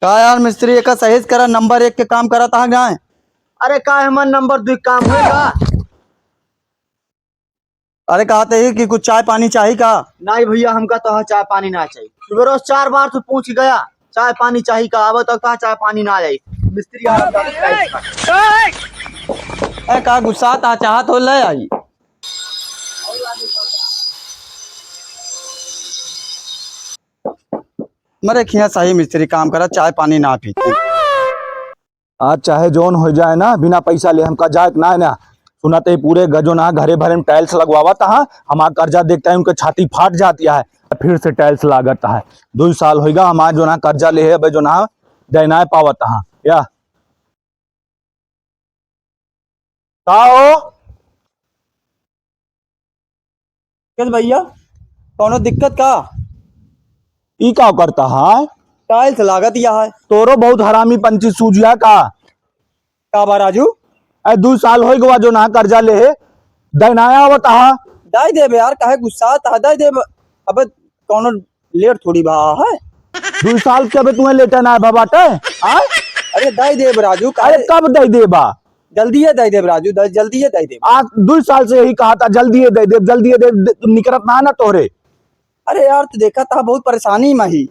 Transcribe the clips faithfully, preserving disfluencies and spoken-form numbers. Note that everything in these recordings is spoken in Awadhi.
का यार मिस्त्री, एका सही से करा, नंबर एक के काम करत हा गाय। अरे का हमार नंबर दू काम होई का? अरे कहत ही कि कुछ चाय पानी चाही का? नहीं भैया, हमका तो चाय पानी ना चाहिए। सुबह रोज चार बार तू पूछ गया, चाय पानी चाही का? अब तक का चाय पानी ना आई। मिस्त्री आ रहा है। ए, का गुस्सा ता चाहत हो ले आई। मरे खिया सही मिस्त्री काम करा, चाय पानी ना पीते। आज चाहे जौन हो जाए ना, बिना पैसा ले हमका जाए के ना है ना। सुनत ही पूरे गजो ना घरे भरे में टाइल्स लगवावत हा, हमार कर्जा देखता है उनके छाती फाट जाती है। फिर से टाइल्स लागत है, दो साल होइगा हमार जो ना कर्जा ले है, अबे जो ना दे ना पावत हा या। का हो? किस भैया, कौनो दिक्कत का? ई का करता है? टाइल्स लागत या है। तोरो बहुत हरामी पंची सूझिया का? का बा राजू? ए, दू साल होई गवा जो ना कर्जा ले है, दे ना आवत हा। दे देबे यार, काहे गुस्सा था, दे देबे। अबे कौनो लेट थोड़ी बा है। दू साल के अबे तुम्हें लेटे ना भा बाटे, हाँ? अरे दे देबे राजू, अरे काहे? कब दे देबा? जल्दी है दे देबे राजू, द-, जल्दी है दे देबे। आज दू साल से यही कहा था, जल्दी है दे देबे, जल्दी है दे, दे, निकरत ना ना तोहरे। अरे यार, तू देखा था बहुत परेशानी में ही।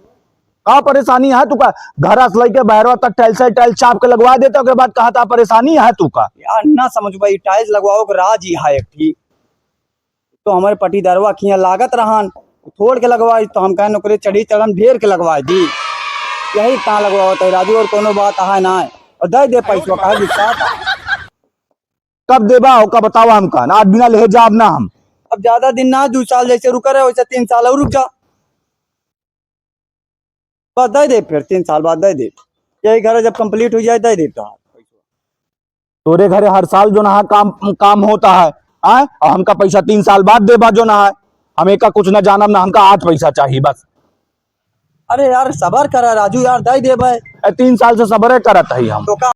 का परेशानी है तू का? घर से लेके बहरवा तक टाइल्स है, टाइल्स चाप के लगवा देता, ओकरे बाद कहा था परेशानी है तू का? यार ना समझ भाई, टाइल्स लगवाओ के राज ही है एक ठी। तो हमारे पटीदारवा खिया लागत रहन, थोड़ के लगवाई तो हम कहन ओकरे चढ़ी चढ़न ढेर के लगवाई दी। यही कहाँ लगवावत है राजू, और कोनो बात है ना। और दे दे पैसवा, काहे गुस्सा था? कब देबा, ओका बतावा हमका, ना आज बिना लेहे जाब ना हम। अब ज्यादा दिन ना, दू साल जैसे रुका रहे, वैसे तीन साल और रुक जा। बस दे दे, फिर तीन साल बाद दे दे। यही घर जब complete हो जाए, दे दे तो। तोरे घरे हर साल जो ना काम, काम होता है, आय? और हमका पैसा तीन साल बाद देबा जो ना है। हम एका कुछ ना जानब ना, हमका आज पैसा चाहिए बस। अरे यार, सबर करा राजू यार, दे देबे। ए, तीन साल से सबर करत है हम। तो का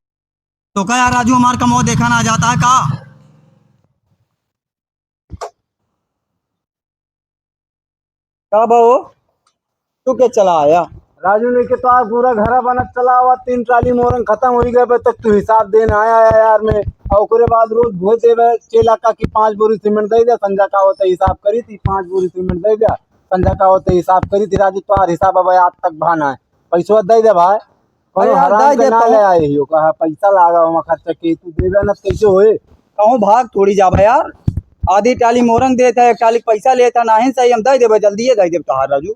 तो का यार राजू, हमार कमवा देखा ना जाता है का? का बा हो? तू के चला आया? राजू नहीं के तो आज पूरा घरा बनत चला आवा, तीन ट्राली मोरंग खतम होई गए, अबे तक तू हिसाब देन आया है यार में। और ओकरे बाद रोज भोज देवे, चेला का की पाँच बोरी सीमेंट दे दे, संझा का होता हिसाब करी थी, पाँच बोरी सीमेंट दे दे, संझा का होता हिसाब करी थी। राजू तोहार हिसाब अब आज तक भाना है, पैसवा दे दे भाई। अरे कोनो यार, हराम दे के दे ना तो। ले आए ही, ओका पैसा लागा, ओमा खर्चा के, तू देबे ना, कैसे होए? कहूँ भाग थोड़ी जाबे यार, आधी टाली मोरंग देत है, एक टाली पैसा लेत है, नाहीं सही, हम दे देबे, जल्दी ये दे देबे तोहार राजू।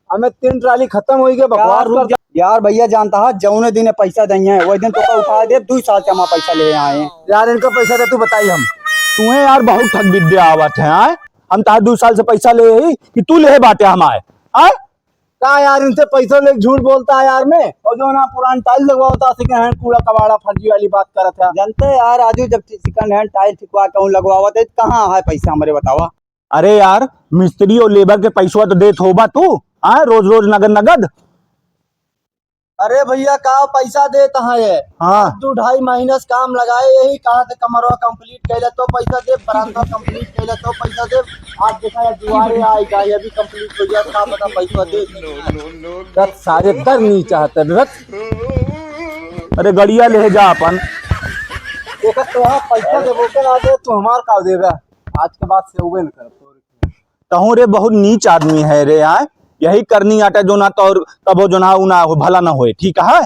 हमें तीन ट्राली खतम होई गए, बकवास यार, रुक कर। जा। यार भैया जानता है, जौने दिन पैसा दइहे, वही दिन तो का उठा दे, दू साल से हमारा पैसा ले आए हैं। यार इनका पैसा दे, तू बताई हम। तुम्हें यार बहुत ठग विद्या आवत है, आय? हम तार दू साल से पैसा ले ही कि तू ले बाटे हमारे, आय? का यार, इनसे पैसा लेके झूठ बोलता है यार मैं। और जो ना पुरान टाइल लगवाता, second hand कूड़ा कबाड़ा फर्जी वाली बात करत है। जानते हैं यार, राजू जब second hand टाइल ठिकवा कहूँ लगवावत है, कहाँ है पैसा हमरे बतावा? अरे यार, मिस्त्री और लेबर के पैसवा तो देत होबा तू, हाँ, रोज रोज नगद नगद। अरे भैया, का पैसा देत है? हाँ। दू ढाई महीना से काम लगाए, यही कहा थे कमरवा complete कैले तो पैसा दे, बरामदा complete कैले तो पैसा दे। आज देखा यार, दुआरे आई गई, अभी complete हो गया, का पता पैसा दे। बस सारे कर नहीं चाहते, बस। अरे गड़िया ले जा अपन। देखा तो आप पैसा देबो के ना दे, तू हमार का देबे? आज के बाद से उबे न कर। तहूँ रे बहुत नीच आदमी है रे, आय। यही करनी आटे जो ना तोर कबो जो ना उ ना हो, भला ना होए, ठीक है?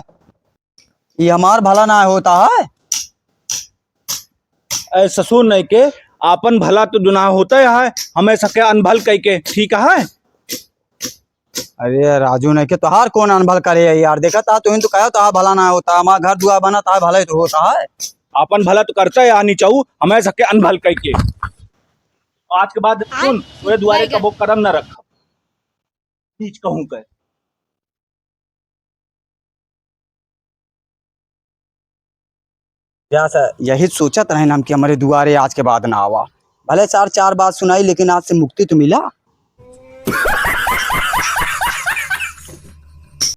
ये हमार भला ना होता है। ऐ ससुर नहीं के, आपन भला तो जो ना होता है, हमें सके अनभल कह के, ठीक है? अरे राजू नहीं के, तोहार कौन अनभल करे है यार? देखा था, तुहिन तो कहा था भला ना होता, हमारा घर दुआर बना था, भला ही तो होता है। आपन भला तो करता है, आनी चाहू, हमें सके अनभल कह के। आज के बाद सुन, तोरे दुआरे कबो कदम न रखब। नीच कहूँ के। या सर, यही सोचत रहे हम कि हमरे दुआरे आज के बाद ना आवा। भले चार, चार बात सुनाई, लेकिन आज से मुक्ति तो मिला।